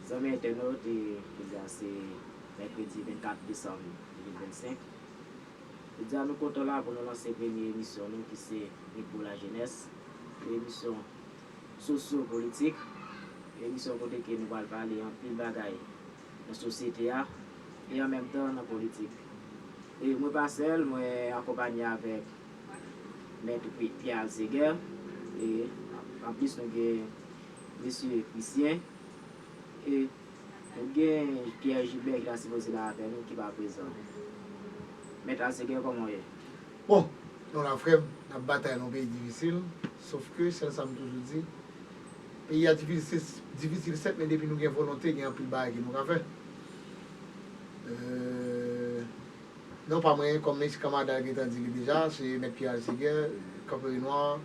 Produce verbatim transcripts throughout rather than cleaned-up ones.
Zanmi entènot, e, jodi a se mèkredi vennkat desanm de mil vennsenk. Jodi a nou kontan la pou nou lanse premye emisyon nou ki se Mikwo Lajenès, yon emisyon sosyo-politik, yon emisyon kote ke nou pral pale anpil bagay nan sosyete a e an menm tan nan politik. E mwen pa sèl, mwen akonpanye avèk Mèt Pi-, Pierre Alzeguer, e anplis nou gen Mesye Christian, e nou gen Pierre Gilbert ki ta sipoze la avè nou, ki pa prezan. Mèt Alzeguer, kòman w ye? Bon, nou la frè m, n ap batay nan yon peyi difisil, sof ke sèl sa m toujou di, peyi a difisil, difisil sèt, men depi nou gen volonte, gen anpil bagay ke nou ka fè. Euh, non pa mwen, kòm mesye kanmarad la gentan di li deja, se Mèt Pierre Alzeguer, Kanperi Nwa,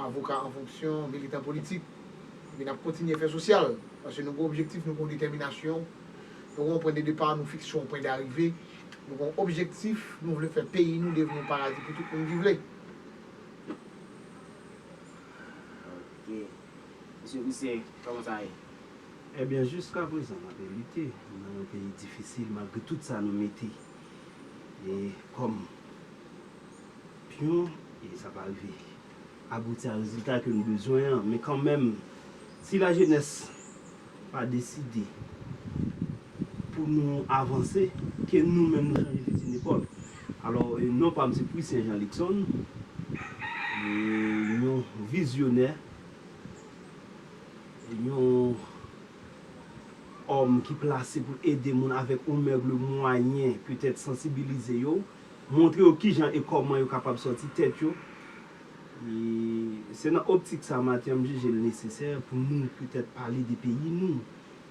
avoka an fonksyon, militan politik. Epi n ap kontinye fè sosyal, paske nou gen objektif, nou gen detèminasyon, nou gen yon pwen de depa, nou fikse yon pwen darive, nou gen yon objektif, nou vle fè peyi nou devni yon paradi pou tout moun ki vle. Ok. Mesye Christian, kòman sa ye? Ebyen, jiska prezan, n ap lite nan yon peyi difisil, malgre tout sa nou mete. E kòm pyon, e sa pa rive abouti a rezilta ke nou bezwen an. Men kanmenm, si lajenès pa deside pou nou avanse, ke nou menm nou chanje fizi n epòl. Alò, e, non pa m se Christian Jean Luckson, e, yon vizyonè, yon òm ki plase pou ede moun avèk yon mèg mwayen, petèt sansibilize yo, montre yo kijan e kòman yo kapab sòti tèt yo. E se nan optik sa maten an m jije l nesesè pou nou petèt pale de peyi nou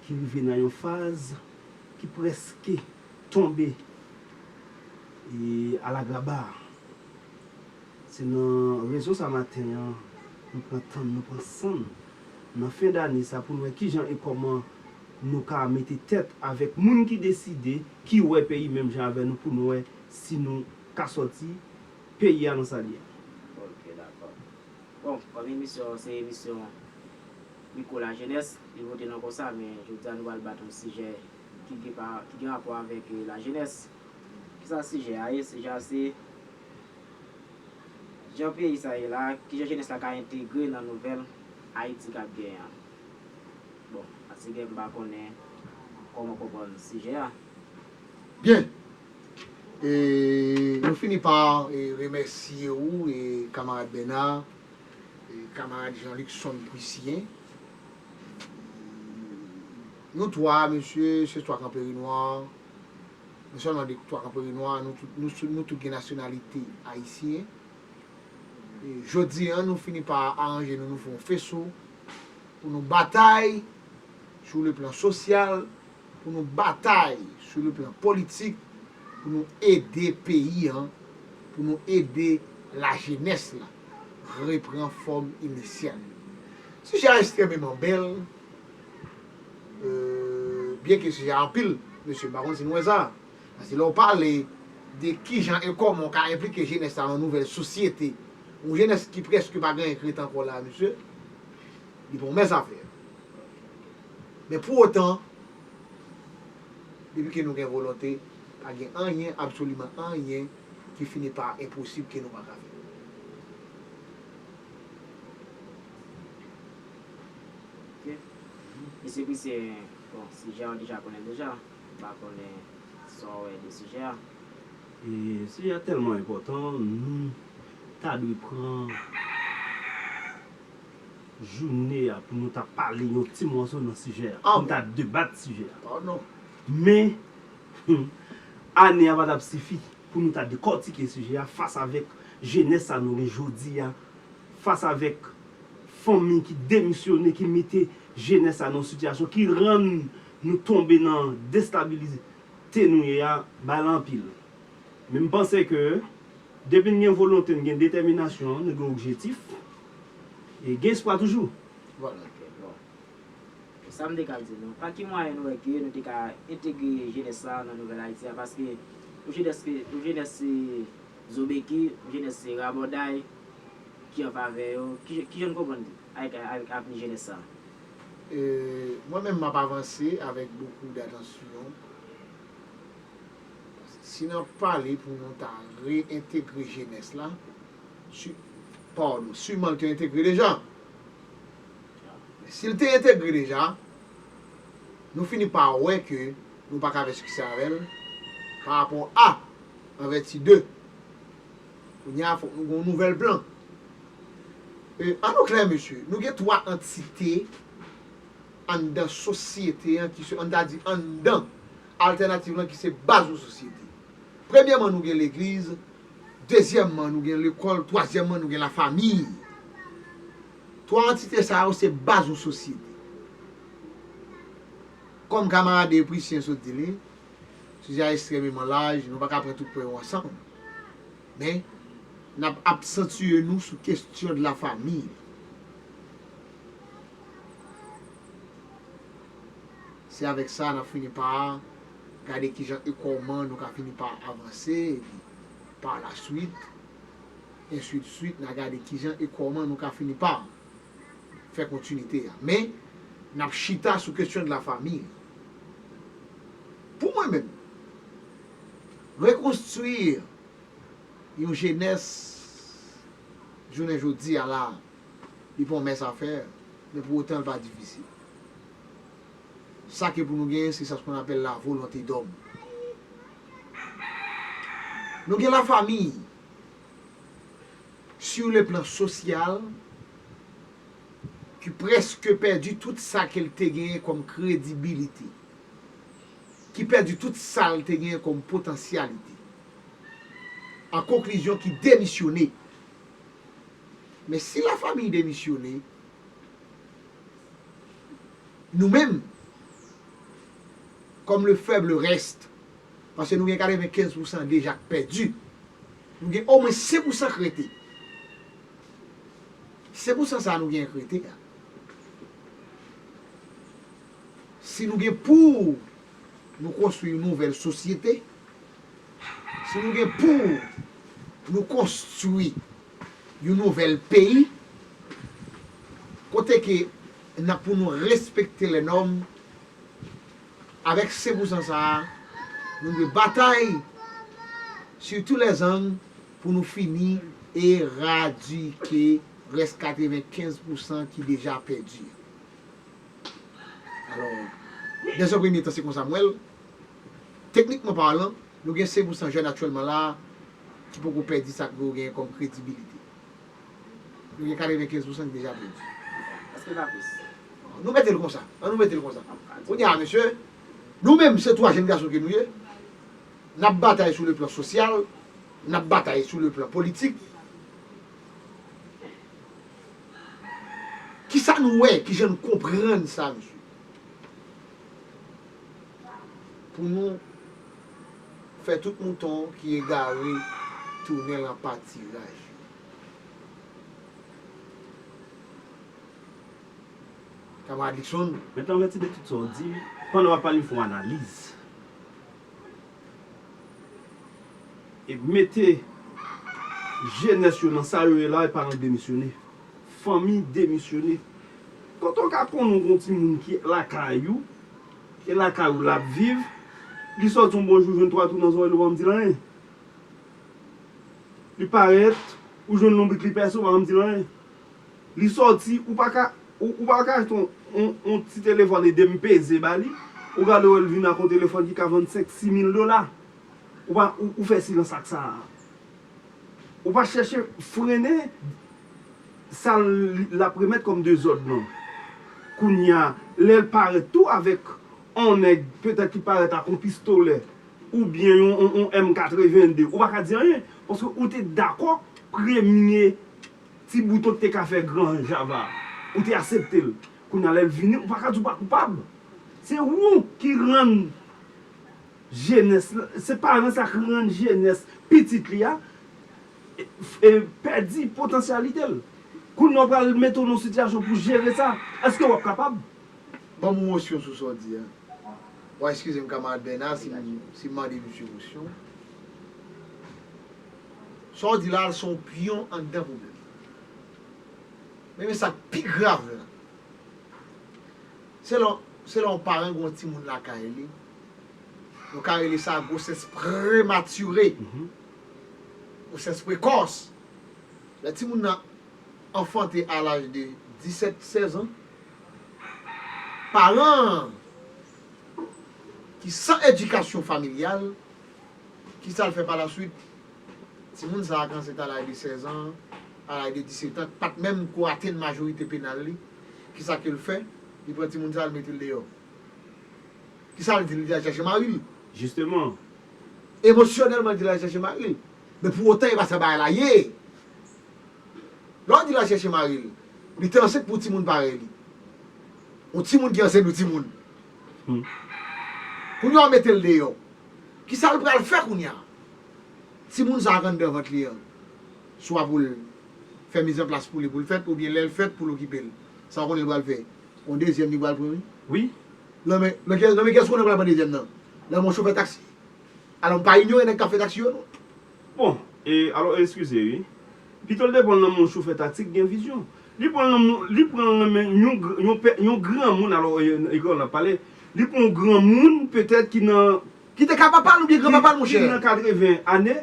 ki rive nan yon faz ki prèske tonbe e alagraba. Se nan rezon sa maten an, nou pran tan n, nou pran san n, nan fen dane sa pou n wè kijan e kòman nou ka mete tèt avèk moun ki deside, ki wè peyi menm jan avè nou pou n wè si nou ka sòti peyi a nan sa l ye a. Ok, dakò. Bon, kòm emisyon an se emisyon Mikwo Lajenès, li pote non konsa, men jodi a nou pral bat yon sijè ki gen pa, ki gen rapò avèk, eh, lajenès. Kisa sijè a ye? Sijè a se jan peyi sa ye la, kijan jenès la ka entegre nan nouvèl Ayiti k ap genyen an. Bon, Alzeguer, m pa konnen kòman w konprann sijè a. Byen. E nou fini pa, e, remèsye ou, e, kanmarad Bernard, e, kanmarad Jean Luckson Christian. Nou twa, mesye, se twa Kanperi Nwa. Nou sèlman de twa Kanperi Nwa, nou tout, nou, nou tout gen nasyonalite ayisyen. E jodi a, nou fini pa aranje nou, nou fè yon feso pou nou batay sou le plan sosyal, pou nou batay sou le plan politik, pou nou ede peyi an, pou nou ede lajenès la repran fòm inisyal li. Sijè a ekstrèmeman bèl, euh, byenke sijè a anpil, mesye, m pa konn si nou wè sa. Paske lè w pale de kijan e kòman w ka enplike jenès la nan nouvèl sosyete, yon jenès ki prèske pa gen anyen k ret ankò la, mesye, li pwomès a fè. Men pou otan, depi ke nou gen volonte, pa gen anyen, absoliman anyen, ki fini pa enposib ke nou pa ka fè. Ok. Mesye Christian, bon, sijè a w deja konnen deja. M pa konnen sa w wè de sijè a. E sijè a tèlman enpòtan, nou ta dwe pran jounen an pou nou ta pale yon ti mòso nan sijè a, pou nou ta debat sijè a. Oh non. Men, ane a pa t ap sifi pou nou ta dekòtike sijè a fas avèk jenès sa nou gen jodi a, fas avèk fanmi ki demisyone, ki mete jenès sa nan yon sitiyasyon ki rann nou tonbe nan destabilite nou ye a, bay la anpil. Men m panse ke depi n gen volonte, n gen detèminasyon, nou gen objektif, e gen espwa toujou. Vwala. Ok, bon. Sa m te ka di nou, pa ki mwayen nou wè ke nou te ka entegre jenès sa nan nouvèl Ayiti a, paske yon jenès ke, yon jenès se zobeki, yon jenès se rabòday ki an favè yo, ki, ki jan n konprann avèk, avèk avni jenès sa? E, mwen menm m ap avanse avèk bokou datansyon. Si n ap pale pou nou ta reyentegre jenès la, si, padon, siman l te entegre deja. Men si l te entegre deja, nou fini pa wè ke nou pa ka fè siksè avè l pa rapò a, an vèti de. Kounye a, fòk nou gen yon nouvèl plan. E, ann nou klè, mesye, nou gen twa antite anndan sosyete an ki se, ann ta di, anndan altènativ lan ki se baz yon sosyete. Premyèman, nou gen legliz, dezyèmman, nou gen lekòl, twazyèmman, nou gen lafanmi. Twa antite sa yo se baz yon sosyete. Kòm kamarad Prisyen sot di li, sijè a ekstrèmeman laj, nou pa ka pran tout pwen yo ansanm. Men, n ap absantiye nou sou kesyon de la fami. Se avèk sa n ap fini pa gade kijan e kòman nou ka fini pa avanse, epi pa la swit, ensi de swit, n a gade kijan e kòman nou ka fini pa fè kontinite a. Men, n ap chita sou kesyon de la fami. Pou mwen menm, rekonstwi yon jenès jounen jodi a la, li pa yon mens a fè, men pou otan l pa difisil. Sa ke pou nou genyen, se sa qu'on appelle la volonté d'homme. Nou gen lafanmi, sur le plan social, ki prèske pèdi tout sa ke l te genyen kòm kredibilite, ki pèdi tout sa l te genyen kòm potansyalite. An konklizyon, ki demisyone. Men si lafanmi demisyone, nou menm, kòm le faible reste, paske nou gen katrevenkenz pousan deja k pèdi, nou gen omwen senk pousan k rete. Senk pousan sa a nou gen k rete a, si nou gen pou nou konstwi yon nouvèl sosyete, si nou gen pou nou konstwi yon nouvèl peyi, kote ke n ap pou nou respekte lè nòm, avèk senk pousan sa a, nou dwe batay sur tous les angles pou nou fini eradike rès katrevenkenz pousan ki deja pèdi. Alò, dans un premier temps, se konsa m wè l. Teknikman palan, nou gen senk pousan jèn aktyèlman la ki poko pèdi sa ke yo genyen kòm kredibilite. Nou gen katrevenkenz pousan ki deja pèdi. Èske n ap plis? Nou mete l konsa. Ann nou mete l konsa. Kounye a, mesye, nou menm, se twa jèn gason ke nou ye. N ap batay sou le plan sosyal, n ap batay sou le plan politik. Kisa nou wè, kijan n konprann sa, mesye? Pou nou fè tout mouton ki egare tounen lan patiraj yo. Kamarad Luckson. Mentnan, anvèti de tout sa w di, pandan w ap pale, m fè yon analiz. E mete jenès yo nan sa yo ye la, e paran demisyone. Fanmi demisyone. Kote w ka konnen w gen yon timoun ki lakay ou, e lakay ou l ap viv, li sòti yon bon jou, jwenn twa twou nan zòrèy li, ou pa janm di l anyen. Li parèt, ou jwenn lonbrit li pèse, ou pa janm di l anyen. Li sòti, ou pa ka, ou, ou pa ka achte yon, yon, yon ti telefòn e de m peze ba li, ou gade wè l vin ak yon telefòn ki ka vann senk, sis mil dola. Ou pa, ou, ou fè silans ak sa a. Ou pa chèche frennen sa l, l ap remèt kòm dezòd lan. Kounye a, lè l parèt tou avèk yon nèg petèt ki parèt ak yon pistolè oubyen yon, yon, yon M katrevenn de, ou pa ka di anyen, paske ou te dakò premye ti bouton ki te ka fè gran java a. Ou te aksepte l. Kounye a, lè l vini, ou pa ka di w pa koupab. Se ou ki rann jenès la, se paran sa ki rann jenès pitit li a, e, e, pèdi potansyalite l. Kounye a, w pral mete w nan yon sitiyasyon pou jere sa. Èske w ap kapab? Ban m yon mosyon sou sa w di a. W a eskize m, kamarad Bèna, si m, si m mande misye mosyon. Sa w di la, se yon pyon anndan pwoblèm. Men, men sa k pi grav la. Se lè, se lè yon paran gen yon timoun lakay li, nou ka rele sa gwosès prematire, gwosès prekòs. Lè timoun nan anfante a laj de disèt, sèz an, paran an ki san edikasyon familyal, kisa l fè pa la swit? Timoun sa a ki ansent a laj de sèz an, a laj de disèt an, pa t menm ko atenn majorite penal li. Kisa ke l fè? Li pran timoun sa a, l mete l deyò. Kisa l di? Li di l al chèche mari l. Jisteman. Emosyonèlman, li di l al chèche mari l. Men pou otan, e pa sa bagay la ye. Lè w di l al chèche mari l, li te ansent pou timoun parèy li. Yon timoun ki ansent pou timoun. Kounye a w mete l deyò. Kisa l pral fè kounye a? Timoun sa a k anndan vant li an, swa pou l fè mizanplas pou li pou l fèt, oubyen lè l fèt pou l okipe l. Sa w konnen l pral fè? Yon dezyèm li pral pran, wi. Wi. Nan men, nan men kiyès konnen pral pran dezyèm nan? Nan men yon chofè taksi? Alò, m pa inyore nèg k ap fè taksi yo, non. Bon, e, alò, eskize, wi. Pito l te pran l nan men yon chofè taksi k gen vizyon. Li pran l nan men, li pran l nan men yon, gr- yon, pè- yon granmoun, alò, e, e, e, n ap pale. Li pran yon granmoun, petèt, ki nan Ki te ka papa l oubyen granpapa l, monchè. Ki nan katreven ane,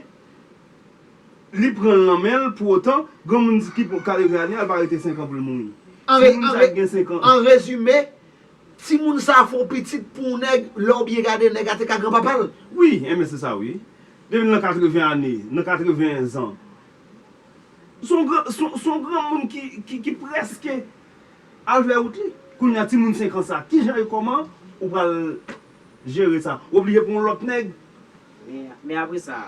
li pran l nan men l, pou otan, granmoun ki pran katreven ane, al pa rete senk an pou l mouri. An re- Timoun an sa re- gen senk an. An rezime, timoun sa a fè yon pitit pou yon nèg, lè w byen gade, nèg a te ka granpapa l. Wi, enben se sa, wi. Depi l nan katreven ane, nan katreven zan. Se yon gran, se yon, se yon granmoun ki, ki, ki prèske al fè wout li. Kounye a, timoun senk an sa, kijan e kòman ou pral jere sa? Ou oblije pran yon lòt nèg? Men, men apre sa,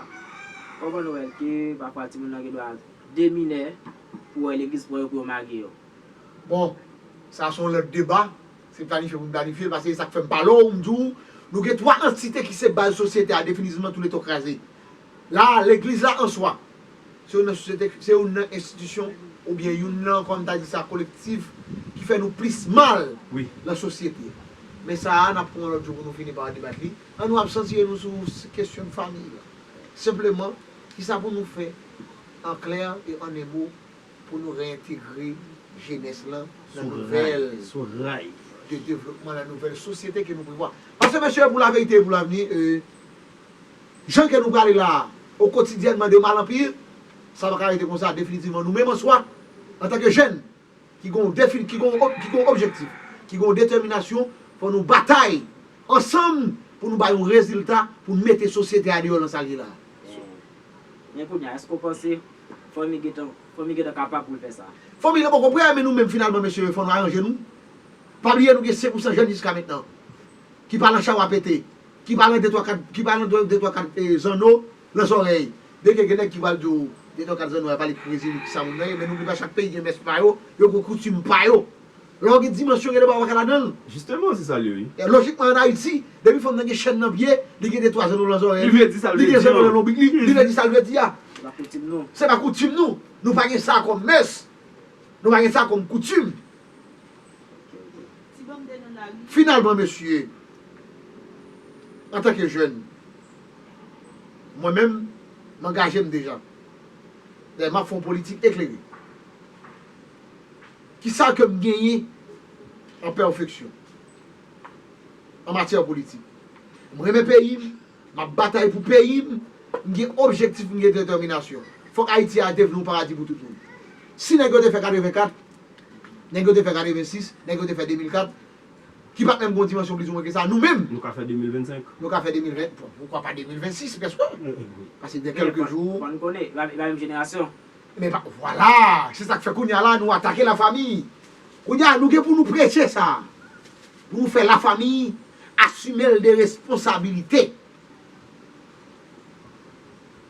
kòman nou wè l ke pafwa timoun nan gen dwa de minè pou wè legliz pran yo pou yo mage yo? Bon, sa se yon lòt deba. Se planifye pou n planifye l, paske se sa k fè m pale w, m di w, nou gen twa antite ki se baz sosyete a, definitivman, tou le twa kraze. La, legliz la an swa, se youn nan sosyete, se youn nan enstitisyon, oubyen youn nan, kòm ta di sa, kolektif ki fè nou plis mal nan sosyete. Men sa a, n ap pran yon lòt jou pou nou fini pa debat li. An nou abstanye nou sou s- kesyon fanmi la. Senpleman, kisa pou nou fè an klè e an en mo pou nou reyentegre jenès lan nan nouvèl de devlopman, nan nouvèl sosyete ke nou prevwa. Paske, mesye, pou laverite e pou lavni, e, jan ke nou prale la, o kotidyènman de mal an pi, sa pa ka rete konsa, definitivman. Nou menm an swa, antanke jèn, ki gon defi, ki gon ob- ki gon objektif, ki gon detèminasyon, fò nou batay ansanm pou nou bay yon rezilta, pou n mete sosyete a deyò nan sa l ye la. Men kounye a, èske w panse fanmi gentan, fanmi gentan kapab pou l fè sa? Fanmi nan poko prè, men nou menm finalman, mesye, fò nou aranje nou. Pa bliye nou gen senk pou san jèn jiska mentnan ki pa nan chawa pete, ki pa nan de twa kat, ki pa nan de twa kat, e, zanno nan zòrèy. Byen ke gen nèg ki pral di w de twa kat zanno a pale krezi, ki sa moun nan ye, men nou gen pa chak peyi gen mès pa yo, yo gen koutim pa yo. Lè w gen dimansyon, gen de bagay w pa ka ladan l. Jisteman, se sa l ye, wi. E lojikman, ann Ayiti, depi fanm nan gen chèn nan pye, li gen de twa zanno nan zòrèy li, li gen zanno nan lonbrik li, li vle di sa l vle di a. Se pa koutim nou. Se pa koutim nou. Nou pa gen sa kòm mès. Nou pa gen sa kòm koutim. Finalman, mesye, antanke jèn, mwen menm, m angaje m deja. Dayè, m ap fè yon politik eklere. Kisa ke m genyen an pèfeksyon an matyè politik? M renmen peyi m, m ap batay pou peyi m, m gen objektif, m gen detèminasyon. Fòk Ayiti a devni yon paradi pou tout moun. Si nèg yo te fè katrevenkat, nèg yo te fè katrevensis, nèg yo te fè de mil kat, ki pa t menm gen yon dimansyon plizoumwen ke sa, nou menm, nou ka fè de mil vennsenk. Nou ka fè de mil ven, poukwa pa de mil vennsis, prèske? Paske de kèlke jou. Fò n konnen, e pa, e pa menm jenerasyon. Men pa, vwala, se sa k fè kounye a la, nou atake lafanmi. Kounye a, nou gen pou nou preche sa. Pou nou fè lafanmi asime l de responsabilite.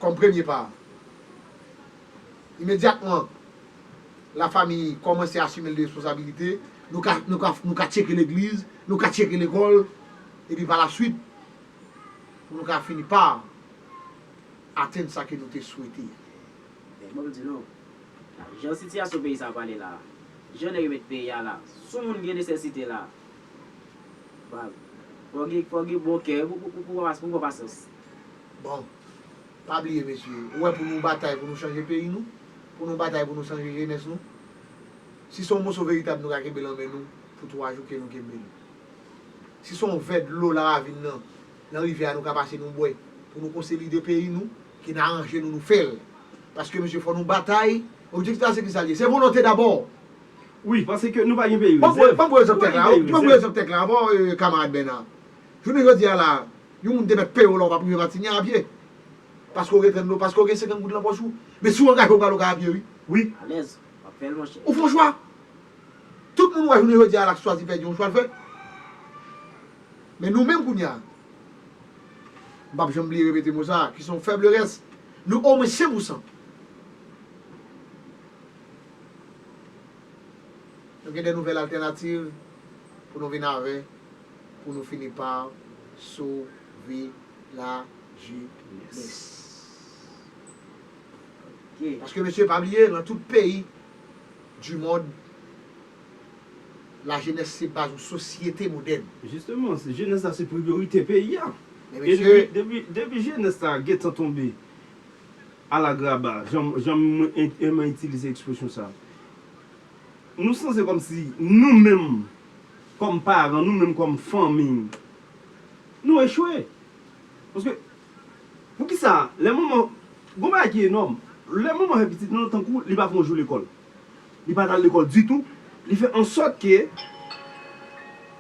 Kòm premye pa. Imedyatman, lafanmi kòmanse asime l de responsabilite, nou ka, nou ka, nou ka tcheke legliz, nou ka tcheke lekòl, epi pa la swit, pou nou ka fini pa atenn sa ke nou te swete. Men, bon, m di nou, jan sitiyasyon peyi sa a pale la, jan nèg yo met peyi a la, si yon moun gen nesesite la, fò gen, fò gen bon kè pou, pou, pou, pou, pou pran pasyans. Bon, pa bliye, mesye, ou wè pou nou batay pou nou chanje peyi nou, pou nou batay pou nou chanje jenès nou, si se yon moso veritab nou ka kenbe nan men nou pou twa jou, ke nou kenbe l. Si se yon vè dlo laravin nan, nan rivyè a nou ka pase nou bwè, pou nou konsolide peyi nou, ki n aranje nou, nou fè l. Paske mesye, fò nou batay. Objektif la se ki sa l ye? Se volonte dabò. Wi, paske nou pa gen peyi rezèv. Ban m pran egzanp tèk la. Ban m pran egzanp tèk la. Bon, kamarad Bèna. Jounen jodi a la, yon moun te mèt peye w la, w p ap rive Matinyè a pye. Paske w gen trant dlo, paske w gen senkant goud nan pòch ou. Men si w angaje w pral ou ka a pye, wi. Wi. Alèz. W ap fè l, monchè. Ou fè yon chwa. Tout moun wè jounen jodi a la k chwazi pèdi yon chwa l fè. Men nou menm kounye a, m p ap janm bliye repete mo sa, ki se yon fèb lerès, nou omwen senk pousan. Nou gen de nouvèl altènativ pou nou vin avè, pou nou fini pa sove lajenès. Paske mesye, pa bliye, nan tout peyi du mond, lajenès se baz yon sosyete modèn. Jisteman, jenès la se priyorite peyi a. E depi, depi, depi jenès la gentan tonbe alagraba, jan mwen enmen itilize ekspresyon sa, nou sanse kòmsi nou menm, kòm paran, nou menm kòm fanmi, nou echwe. Paske, poukisa, lè manman, gon bagay ki enòm, lè manman fè pitit nan tankou li pa fè yon jou lekòl, li pa t al lekòl ditou, li fè ansòt ke,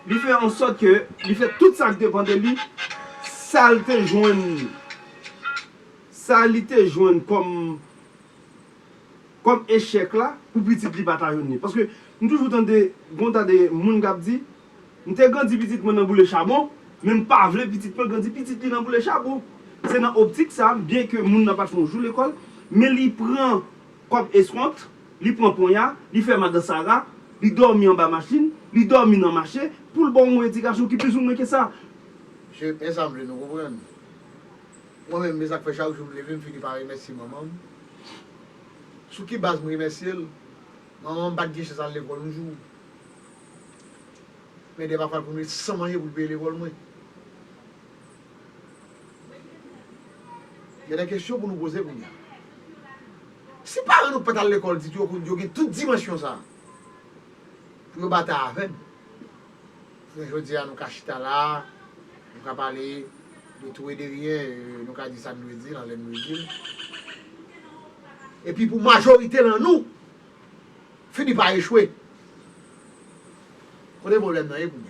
li fè ansòt ke, li fè tout sa k depann de li, sa l te jwenn, sa li te jwenn kòm kòm echèk la, pou pitit li pa ta jwenn li. Paske m toujou tande gon ta de moun k ap di, m te grandi pitit mwen nan boule chabon, men m pa vle pitit mwen grandi pitit li nan boule chabon. Se nan optik sa, byen ke moun nan pa t fè yon jou lekòl, men li pran kòb eskont, li pran ponya, li fè madan Sara, li dòmi anba machin, li dòmi nan mache, pou l ba w yon edikasyon ki plizoumwen ke sa. Mesye, e sa m vle nou konprann. Mwen menm, men sa k fè chak jou m leve, m fini pa remèsye manman m. Sou ki baz m remèsye l? Manman m pa t gen chans al lekòl yon jou. Men dèfwa l konn ret san manje pou l peye lekòl mwen. Gen de kesyon pou nou poze kounye a. Si paran nou pa t al lekòl ditou, yo gen tout dimansyon sa a pou yo batay avè n. Jounen jodi a, nou ka chita la, nou ka pale de tou e de ryen, nou ka di sa n dwe di, nan lè n dwe di l. Epi pou majorite nan nou, fini pa echwe. Kote pwoblèm nan ye kounye a?